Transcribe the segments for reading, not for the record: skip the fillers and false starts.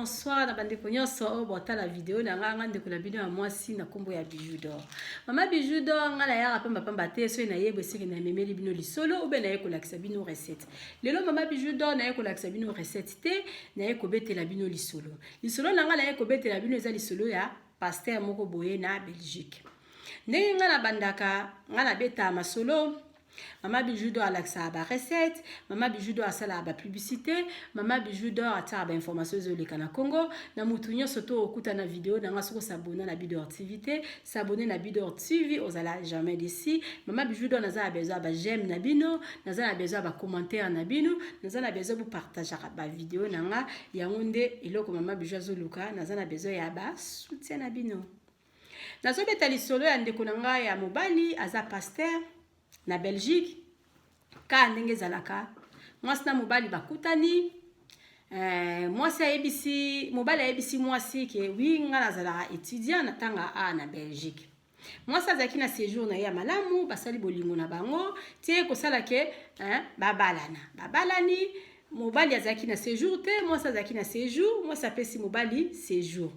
Bonsoir na bandeko nyonso oyo botala video na nga. Nga ndeko na bino ya mwasi na nkombo ya Bijou d'Or, Mama Bijou d'Or. Nga nayaka pamba pamba te. Soki nayeba esiki, namemeli bino lisolo obe naye kolakisa bino recette. Lelo Mama Bijou d'Or naye kolakisa bino recette te, naye kobetela bino lisolo. Lisolo na nga naye kobetela bino eza lisolo ya pasteur moko boye na Belgique. Ndenge nga nabandaka, nga nabetaka masolo. Mama Bijou d'Or alakisaka barecette, Mama Bijou d'Or asalaka bapublicité, Mama Bijou d'Or atiaka bainformation ezoleka na Congo. Na mutu nyonso to okuta na video na nga, soki osabona na Bidor TV te, s'abonner na Bidor TV, ozala jamais déçu. Mama Bijou d'Or naza na besoin ya baj'aime na bino, naza na besoin ya bacommentaire na bino, naza na besoin bopartageaka bavideo na nga. Yango nde eloko Mama Bijou azoluka. Naza na besoin ya basoutien na bino. Nazobeta lisolo ya ndeko na ngai ya mobali, aza pasteur na Belgique. Kaka ndenge ezalaka, mwasi na mobali bakutani. Mwasi ayebisi mobali, ayebisi mwasi ke oui, nga nazalaka étudiant, natanga a na Belgique. Mwasi azalaki na séjour na ye ya malamu, basali bolingo na bango tie kosala ke babalana. Babalani, mobali azalaki na séjour te, mwasi azalaki na séjour. Mwasi apesi mobali séjour.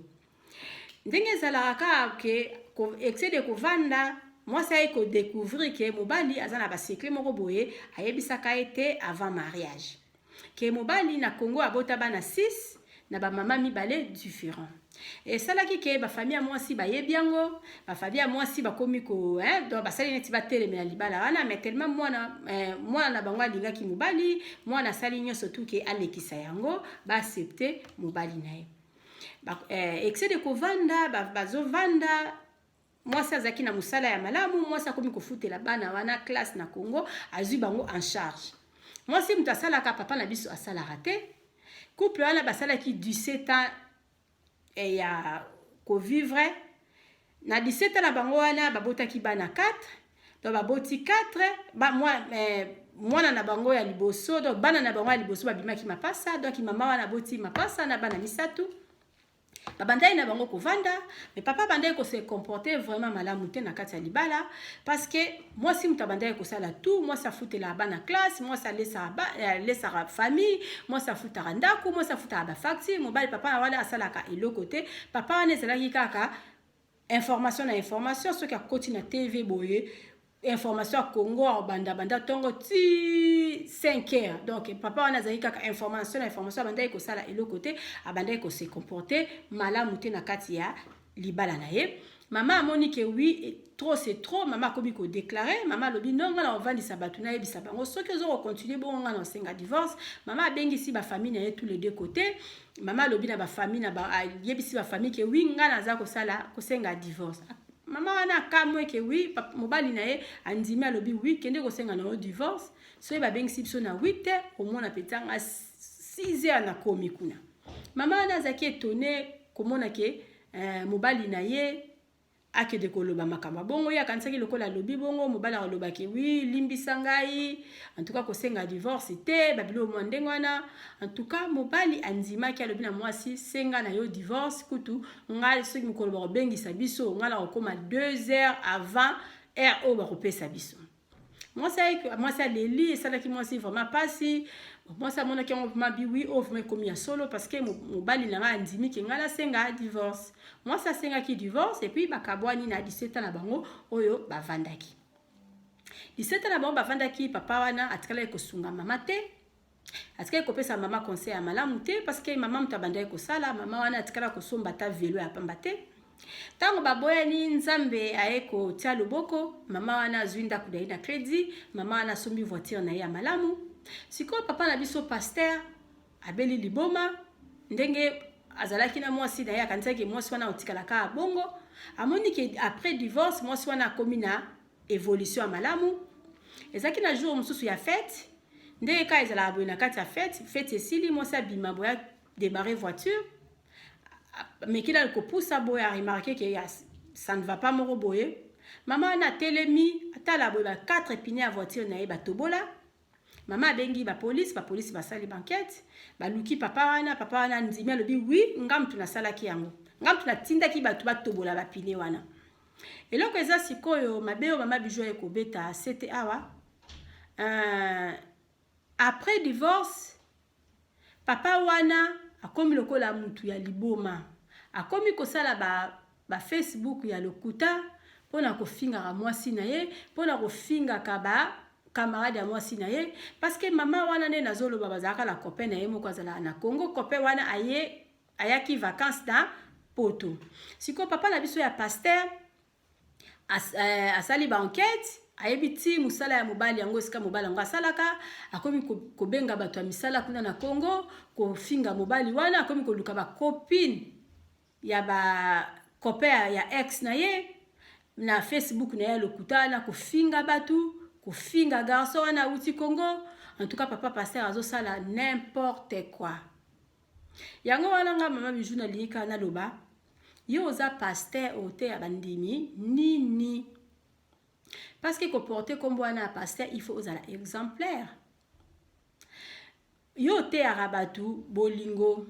Ndenge ezalaka kaka ke excès de kovanda, mwasi aye kodécouvrir ke mobali aza na basecret moko boye ayebisaka ye te avant mariage, ke mobali na Congo abota bana 6 na bamama mibale différent. Esalaki ke bafamille ya mwasi bayebi yango. Bafamille ya mwasi bakomi ko donc basali neti batelemela libala wana, mais tellement mwana na bango alingaki mobali, mwana asali nyonso tu ke alekisa yango, baaccepte mobali na ye. Excès de kovanda, bazovanda, mwasi azalaki na mosala ya malamu. Mwasi akomi kofutela bana wana classe na Congo, azwi bango en charge. Mwasi moto asalaka, papa na biso asalaka te. Couple wana basalaki 17 ans ya kovivre. Na 17 ans na bango wana, babotaki bana 4. Donc baboti 4 ba, mwana na bango ya liboso, donc bana na bango ya liboso babimaki mapasa. Donc mama wana aboti mapasa na bana misato. Babandaki na bango kovanda, mais papa abandaki kose comporter vraiment malamu te na kati ya libala, parce que mwasi moto abandaki kosala tout. Mwasi afutelaka bana classe, mwasi alesaka famille, mwasi afutaka ndako, mwasi afutaka bafacture. Mobali, papa wana asalaka eloko te. Papa wana ezalaki kaka information na information. Soki akoti na TV boye, information ya Congo, akobanda banda ntongo ti 5 heures. Donc papa wana azalaki kaka information na information, abandaki kosala eloko te, abandaki kose comporter malamu te na kati ya libala na ye. Mama amoni ke oui, trop c'est trop. Mama akomi kodéclarer. Mama alobi: "Non, nga na kovandisa bato, nayebisa bango, soki oza kocontinue bongo, nga na osenga divorce." Mama abengisi bafamille na ye tous les deux côtés. Mama alobi na bafamille na, ayebisi bafamille ke oui, nga naza kosala kosenga divorce. Mama wana akamwe ke oui, mobali na ye andimi, alobi: "Oui, kende kosenga na yo divorce. Soki babengisi biso na 8 heures, omona mpenza nga 6 heures nakomi kuna." Mama wana azalaki étonné komona ke mobali na ye akende koloba makambo bongo. Ye akanisaki lokola alobi bongo, mobali akolobaki: "Oui, limbisa ngai, en tout cas kosenga divorce te." Babilo mwa ndenge wana. En tout cas mobali andimaki, alobi na mwasi: "Senga na yo divorce. Kutu ngai, soki mokolo bakobengisa biso, ngai na kokóma 2 heures avant heure oyo bakopesa biso." Mwasi aleli, esalaki mwasi vraiment mpasi. Mwasi amonaki yango vraiment bi oui, oyo vraiment ekomi ya solo, parce que mobali na ngai andimi ke ngai nasenga divorce. Mwasi asengaki divorce et puis bakabwani na 17 ans na bango oyo bavandaki. 17 ans na bango bavandaki, papa wana atikalaki kosunga mama te, atikali kopesa mama conseil ya malamu te, parce que mama moto abandaki kosala. Mama wana atikala kosomba ata velo ya pamba te. Ntango baboyani, Nzambe aye kotia loboko. Mama wana azwi ndako na ye na crédit, mama wana asombi voiture na ye ya malamu. Sikoyo papa na biso pasteur abeli liboma. Ndenge azalaki na mwasi na ye, akanisaki mwasi wana otikalaka bongo. Amoni ke après divorce, mwasi wana akomi na évolution ya malamu. Ezalaki na jour mosusu ya fête. Ndenge kaka ezalaka boye na kati ya fête, fête esili, mwasi abima boye, démarrer voiture, meki nani kopusa boye, aremarquer ke ça ne va pas moko boye. Mama wana atelemi, atala boye, ba 4 pneus ya voiture na ye batobola. Mama abengi bapolisi, bapolisi basali baenquête, baluki papa wana. Papa wana andimi, alobi: "Oui, nga mutu nasalaki yango, nga mutu natindaki bato batobola bapneus wana." Eloko eza sikoyo mabe oyo Mama Bijou aye kobeta sete awa, après divorce, papa wana Akomi lokola mutu ya liboma. Akomi kosala ba, ba Facebook ya lokuta mpo na kofingaka mwasi na ye, mpo na kofingaka ba camarade ya mwasi na ye, parce que mama wana nde nazoloba bazalaka na copain na ye moko azalaka na Congo. Copain wana aye ayaki vacances na Poto. Sikoyo papa na biso ya pasteur as, eh, asali ba enquête, ayebi ti mosala ya mobali yango, esika mobali yango asalaka. Akomi kobenga bato ya misala kuna na Congo, kofinga mobali wana. Akomi koluka bacopine ya bacopain ya ex na ye na Facebook na ye ya lokuta wana, kofinga bato, kofinga garçon wana awuti Congo. En tout cas, papa pasteur azosala n'importe quoi. Yango wana nga mama Bijou nalingi kaka naloba: yo oza pasteur, oteya bandimi nini? Parce que koporter nkombo wana ya pasteur, il faut ozala exemplaire. Yo oteyaka bato bolingo,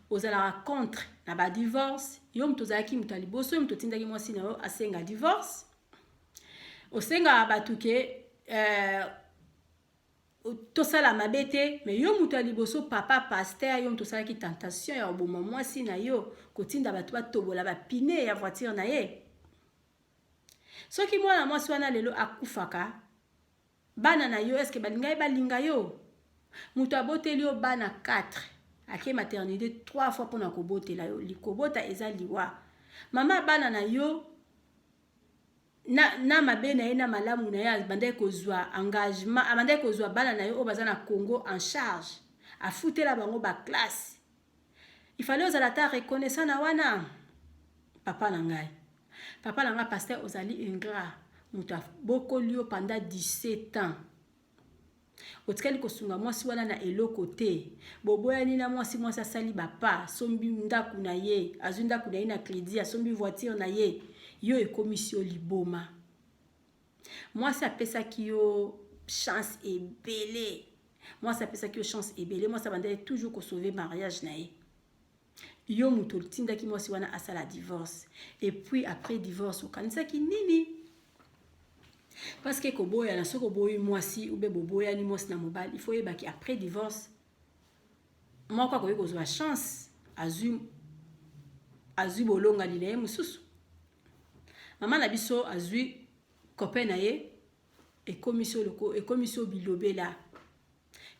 ozalaka contre na badivorce. Yo moto ozalaki moto ya liboso, yo moto otindaki mwasi na yo asenga divorce. Osengaka bato ke tosala mabe te, mais yo moto ya liboso, papa pasteur, yo moto osalaki tentation ya koboma mwasi na yo, kotinda bato batobola bapneus ya voiture na ye. Soki mwana mwasi wana lelo akufaka, bana na yo eske balinga ye? Balinga yo? Moto aboteli yo bana 4, ake maternité 3 fois mpona kobotela yo. Kobota eza liwa. Mama bana na yo, na mabe na ye na malamu na ye, abandaki kozwa engagement, abandaki kozwa bana na ye oyo baza na Congo en charge, afutela bango baclasse. Ifale ozala ata reconnaissant na wana. Papa na ngai, papa na ngai pasteur, ozali ingrat. Moto abokoli yo pendant 17 ans, otikali kosunga mwasi wana na eloko te. Boboyani na mwasi, mwasi asali bapa, asombi ndako na ye, azwi ndako na ye na crédit, asombi voiture na ye. Yo ekomisi yo liboma. Mwasi apesaki yo chance ebele, mwasi apesaki yo chance ebele, mwasi abandaki toujours kosauver mariage na ye. Yo moto otindaki mwasi wana asala divorce. Et puis après divorce, okanisaki nini? Parce que koboyana, soki oboyi mwasi ube boboyani mwasi na mobali, il faut oyebaki après divorce moko akoki kozwa chance, azwi bolongani na ye mosusu. Mama na biso azwi copain na ye, ekomisi yo bilobela,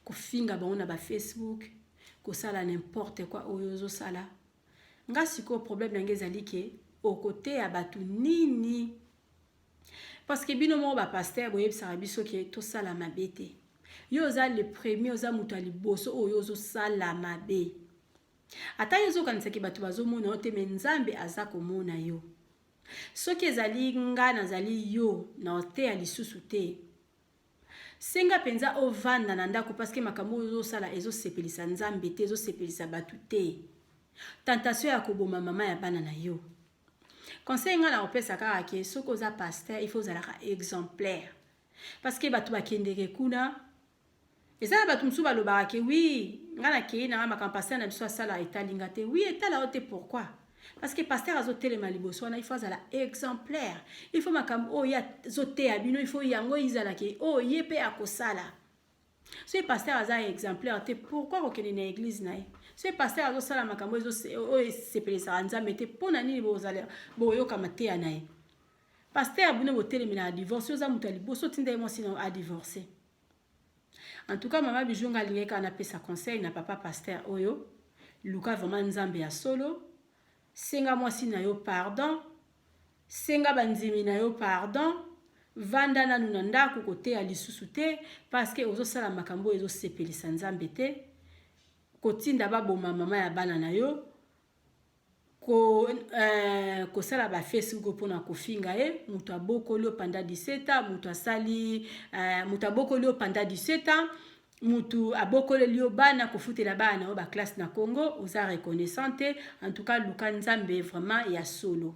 kofinga bango na bafacebook, kosala n'importe quoi oyo ozosala. Nga sikoyo problème na ngai ezali ke okoteya bato nini? Parce que bino moko bapasteur boyebisaka biso ke tosala mabe te. Yo oza le premier, oza moto ya liboso oyo ozosala mabe. Ata yo ozokanisaki bato bazomona yo te, mais Nzambe aza komona yo. Soki ezali nga, nazali yo na oteya lisusu te. Senga mpenza ovanda na ndako, parce que makambo oyo ozosala ezosepelisa Nzambe te, ezosepelisa bato te. Tentation ya koboma mama ya bana na yo. Conseil ngai na kopesa kaka ke soki oza pasteur, il faut ozalaka exemplaire, parce que bato bakendeke kuna. Eza na bato mosusu balobaka ke oui, ngai nakei nanga, makambo pasteur na biso asala etalinga te. Oui, etala yo te. Pourquoi? Parce que pasteur azotelema liboso wana, il faut azala exemplaire. Il faut makambo oyo azoteya bino, il faut yango ezalaki oyo ye mpe akosala. Soki pasteur aza exemplaire te, pourquoi kokende na église na ye? Soki pasteur azosala makambo oyo esepelisaka Nzambe te, mpo na nini boyoka mateya na ye? Pasteur, bino botelemela ya divorce. Oza moto ya liboso otinda ye mwasi na adivorce. En tout cas, mama Bijou, nga alingaki kaka napesa conseil na papa pasteur oyo: luka vraiment Nzambe ya solo, senga mwasi na yo pardon, senga bandimi na yo pardon, vanda nanu na ndako, koteya lisusu te, parce que ozosala makambo oyo ezosepelisa Nzambe te. Kotinda baboma mama ya bana na yo, kosala bafacebook mpona kofinga ye, moto abokoli yo pendant 17 ans, moto asali moto abokoli yo pendant 17 ans, mutu abokoleli yo bana, kofutela bana na yo baclasse na Congo, oza reconnaissant te. En tout cas, luka Nzambe vraiment ya solo.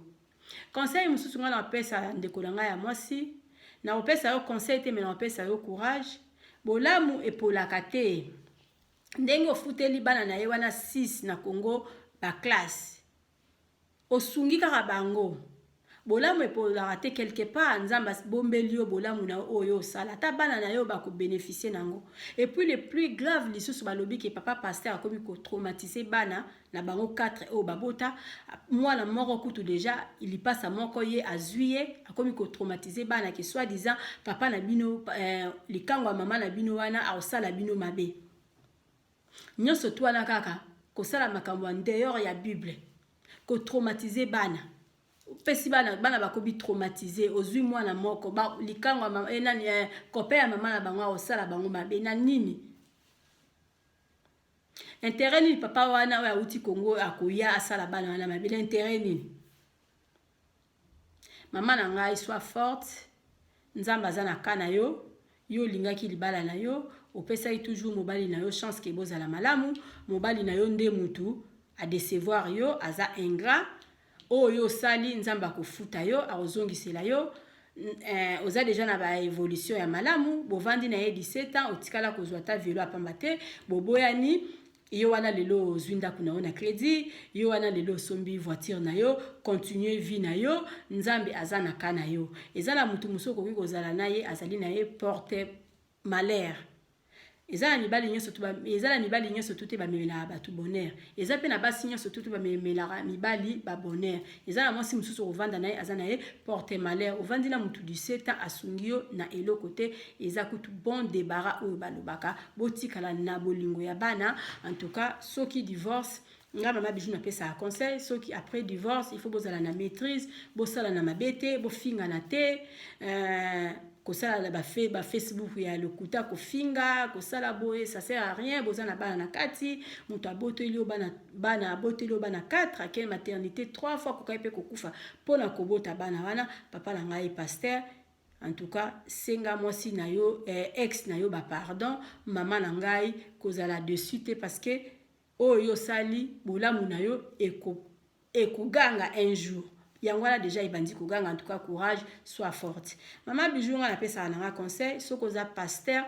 Conseil mosusu ngai na kopesa ndeko na ngai ya mwasi, na kopesa yo conseil te, mais na kopesa yo courage. Bolamu epolaka te. Ndenge ofuteli bana na ye wana 6 na Congo baclasse, osungi kaka bango. Bolamu epolaka te quelque part. Nzambe abombeli yo bolamu na yo oyo osala, ata bana na yo bakobénéficier nango. Et puis, le plus grave lisusu, balobi ke papa pasteur akomi kotraumatiser bana na bango 4 oyo babota. Mwana moko kutu déjà lipasa moko ye azwi ye, akomi kotraumatiser bana ke soi disant papa na bino, likango ya mama na bino wana akosala bino mabe. Nyonso tu wana kaka kosala makambo ya dehors ya Bible, kotraumatiser bana. Opesi bana, bana bakomi traumatisés. Ozwi mwana moko, likango nani, copain ya mama na bango akosala bango mabe na nini? Intérêt nini papa wana oyo awuti Kongo akoya asala bana wana mabe na intérêt nini? Mama na ngai, sois forte. Nzambe aza na ka na yo. Yo olingaki libala na yo, opesaki toujours mobali na yo chance ke bozala malamu. Mobali na yo nde mutu adécevoir yo, aza ingrat. Oyo osali, Nzambe akofuta yo, akozongisela yo. Oza déjà na baévolution ya malamu. Bovandi na ye 17 ans, otikala kozwa ata velo apamba te. Boboyani, yo wana lelo ozwi ndako na yo na crédit, yo wana lelo osombi voiture na yo. Continue vie na yo, Nzambe aza na ka na yo. Eza na motu mosusu okoki kozala na ye, azali na ye porte malheur. Eza na mibali nyonso tu te bamemelaka bato bonheur. Eza mpe na basi nyonso tu te bamemelaka mibali babonheur. Eza na mwasi mosusu ovanda na ye, aza na ye porte malheur. Ovandi na motu 17 ans, asungi yo na eloko te. Eza kutu bon débarras oyo balobaka. Botikala na bolingo ya bana. En tout cas, soki divorce, nga mama Bijou napesaka conseil: soki après divorce, il faut bozala na maîtrise, bosala na mabe te, bofingana te, kosala na baFacebook ya lokuta, kofinga, kosala boye, ça sert à rien. Boza na bana na kati. Moto aboteli yo bana, bana aboteli yo bana 4, akei maternité 3 fois, kokai mpe kokufa mpona kobota bana wana. Papa na ngai pasteur, en tout cas, senga mwasi na yo, ex na yo bapardon. Mama na ngai, kozala déçue te, parce que oyo osali, bolamu na yo ekoganga un jour. Yango wana déjà ebandi koganga. En tout cas, courage, sois forte. Mama Bijou, nga napesaka nanga conseil: soki oza pasteur,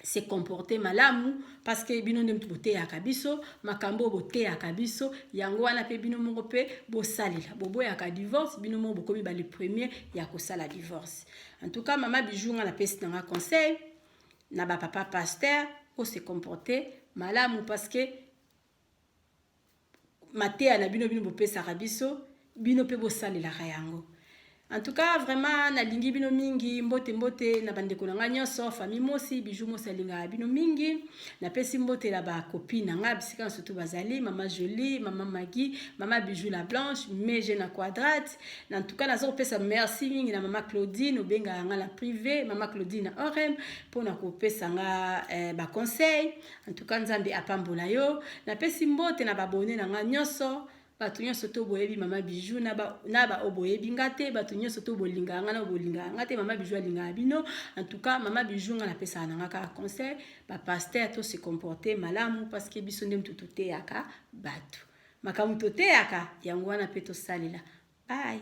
se comporter malamu, parce que bino nde mutu boteyaka biso makambo oyo boteyaka biso. Yango wana mpe bino moko mpe bosalela, boboyaka divorce, bino moko bokomi bale premier ya kosala divorce. En tout cas, mama Bijou, nga napesi nanga conseil na bapapa pasteur: ose comporter malamu, parce que mateya na bino, bino bopesaka biso, bino mpe bosalelaka yango. En tout cas, vraiment, nalingi bino mingi. Mbote, mbote na bandeko na ngai nyonso, famille Mosi. Bijou Mosi alingaka bino mingi. Napesi mbote na bacopine na ngai bisika nyonso to bazali: mama Jolie, mama Magi, mama Bijou la Blanche, mege na Quadrate. En tout cas, naza kopesa merci mingi na mama Claudine, obengaka nga na privé, mama Claudine na Orem, mpona kopesa nga baconseil. En tout cas, Nzambe apambola yo. Napesi mbote na baabonnés na ngai nyonso, bato nyonso to boyebi mama Bijou na baoyo boyebi nga te, bato nyonso to bolingaka nga na bolingaka nga te, mama Bijou alingaka bino. En tout cas, mama Bijou, nga napesaka na nga kaka conseil: bapasteur, to se comporter malamu, parce que biso nde motu toteyaka bato makambo toteyaka. Yango wana mpe tosalela. Bye.